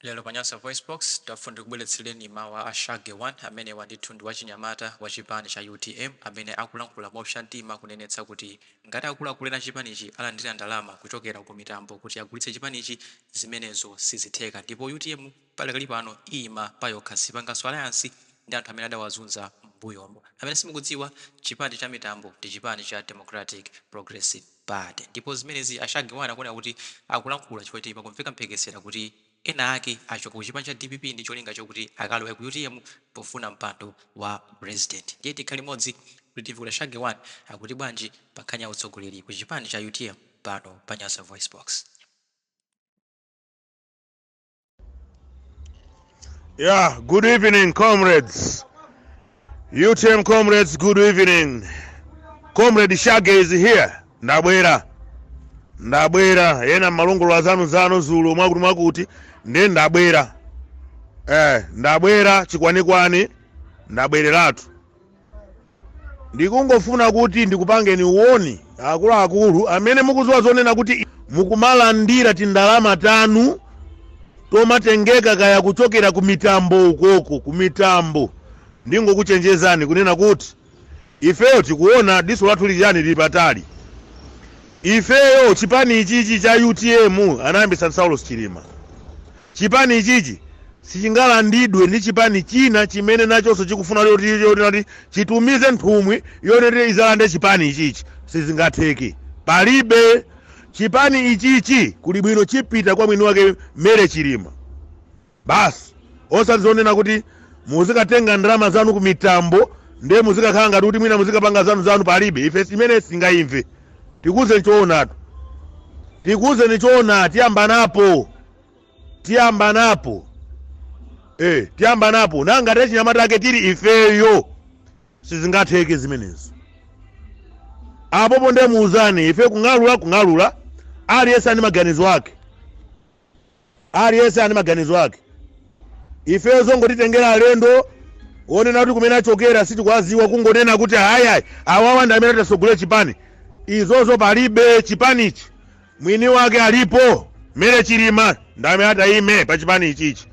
Lero pa Nyasa VoiceBox tafuna tikubweretsereni mawu a Shaggy 1. Amenewa ndithu ndi wachinyamata wa chipani cha UTM amene akulankhula mopsa mtima kunenetsa kuti ngati akuluakulu ena achipanichi alandira ndalama kuchokera ku mitambo kuti agulitse chipanichi, zimenezo sizitheka ndipo UTM padakali pano iyima payokha, sipanganso alliance ndi anthu amene adawazunza m'mbuyomo. Amene simukudziwa, chipani cha mitambo ndi chipani cha Democratic Progressive Party ndipo zimenezi a Shaggy 1 akuoneka kuti akulankhula chifukwa choti pakumveka mphekesera kuti ena ake achoka ku chipani cha dpp ndi cholinga chokuti akalowe ku utm pofuna mpando wa president. Ndiye tikhale limodzi kuti timve kuti a Shaggy 1 akuti bwanji pa nkhani ya utsogoleri ku chipani cha utm pano pa Nyasa VoiceBox. Yeah, good evening, comrades. UTM comrades, good evening. Comrade Shaggy is here. Ndabwera. Ndabwera. Ena malongolo azanu zanu zulo mwakuti mwakuti ndiye ndabwera. Eh, ndabwera chikwanikwani ndabwereratu. Ndikungofuna kuti ndikupangeni warn akuluakulu amene mukuziwa zonena kuti mukumalandira tindalama tanu tomatengeka kaya kuchokera ku mitambo ukoko ku mitambo. Ndingokuchenjezani kunena kuti ifeyo tikuona diso lathu lijani lili patali. Ifeyo chipani ichichi cha UTM anayambisa Saulos Chilima. Chipani ichichi sichingalandidwe ndi chipani china chimene nachonso chikufuna yoti chitumize nthumwi yoti izalande chipani ichichi. Sizingatheke, palibe. Chipani ichichi kuli bwino chipita kwa mwini wake Mary Chilima basi, osati zonena kuti muzikatenga ndalama zanu ku mitambo ndiye muzikakhala ngati kuti mwina muzikapanga zanu zanu. Palibe, ife imene singayimve. Tikuuzeni choonatu, tikuuzeni choona. Tiyamba napo, tiyamba napo, eh, tiyamba napo. Nanga achinyamata ake tili ifeyo, sizingatheke zimenezo. Apopo ndiye muuzani ife kung'alula kung'alula. Aliyense ani maganizo ake, aliyense ani maganizo ake. Ifeyo zongotitengera alendo wonena kuti kumene achokera sitikuwaziwa, kungonena kuti hayi, awawa ndi amene atasogolera chipani, izozo palibe. Chipanichi mwini wake alipo, Mary Chilima ndi amene atayime pa chipani ichichi,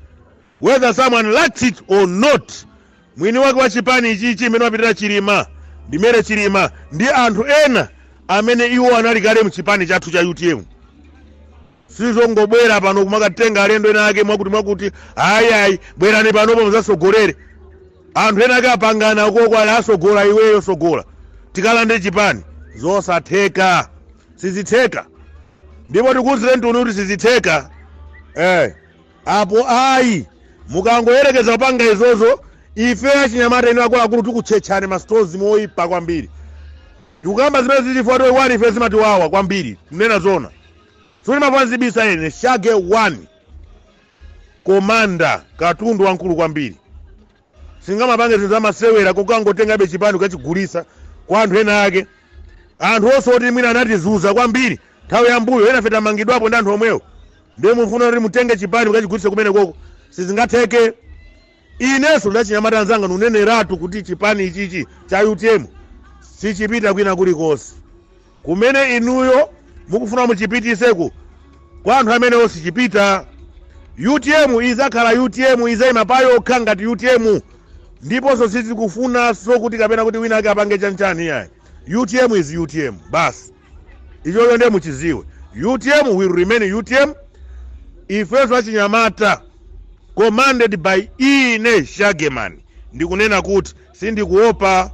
whether someone likes it or not. Mwini wake wa chipani ichichi imene wapitira Chilima ndi Mary Chilima ndi anthu ena amene iwo anali kale mchipani chathu cha UTM. Sizongobwera pano kumakatenga alendo ena ake mwakuti mwakuti, ayi ayi, bwerani panopo muzasogolere. Anthu ena ake apangana ukoko, ali asogola, iweyo sogola, tikalande chipani. Zosatheka, sizitheka. Ndipo tikuwuzireni tuni kuti sizitheka. Eh, apo ayi, mukangoyerekeza kupanga izozo, ife achinyamata inu akuluakulu tikutchetchani masitozi moyipa kwambiri. Tikukamba zimene zili chifukwa 1 ife zimatiwawa kwambiri, kunena zona. Sikuti ine Shaggy 1 commander, katundu wamkulu kwambiri, singamapange zinthu zamasewera kukangotengabe chipani kukachigulisa kwa anthu ena ake, anthu onse oti mwina anatizuza kwambiri nthawi yambuyo. Ena fe tamangidwapo ndi anthu omwewo, ndiye mufuna kuti mutenge chipani kukachigulisa kumene koko? Sizingatheke. Inenso ndachinyamata anzanga nuneneratu kuti chipani ichichi cha UTM sichipita kwina kulikonse kumene inuyo mukufuna muchipitiseko kwa anthu amenewo, sichipita. UTM izakhala UTM, izayima payokha ngati UTM, ndiponso sizikufunanso kuti kapena kuti wina ake apange chanchani, yayi. UTM is UTM basi, ichocho ndiye muchiziwe. UTM will remain UTM. Ifenso achinyamata commanded by ine Shageman ndikunena kuti sindikuopa.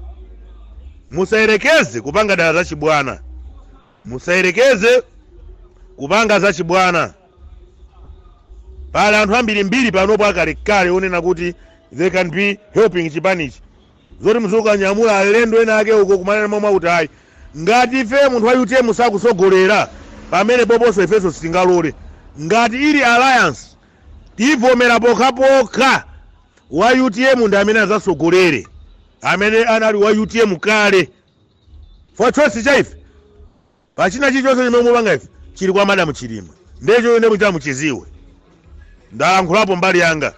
Musayerekeze kupanga dala zachibwana, musayerekeze kupanga zachibwana. Pali anthu ambirimbiri panopo akalekale onena kuti they can be helping chipanichi. Zoti muzikanyamula alendo ena ake uko kumanena momwe kuti ayi, ngati ife munthu wa UTM sakusogolera pamene poponso ifenso sitingalole. Ngati ili alliance, tivomera pokhapokha wa UTM ndi amene azasogolere, amene anali wa UTM kale. For choice cha ife pachina chilichonse chimene mupanga ife chili kwa Madamu Chilima, ndecho ine mucha muchiziwe. Ndalankhulapo mbali yanga.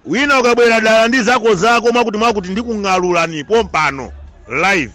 Wina ukabwera dala ndi zako zako mwakuti mwakuti, ndikung'alulani pompano live.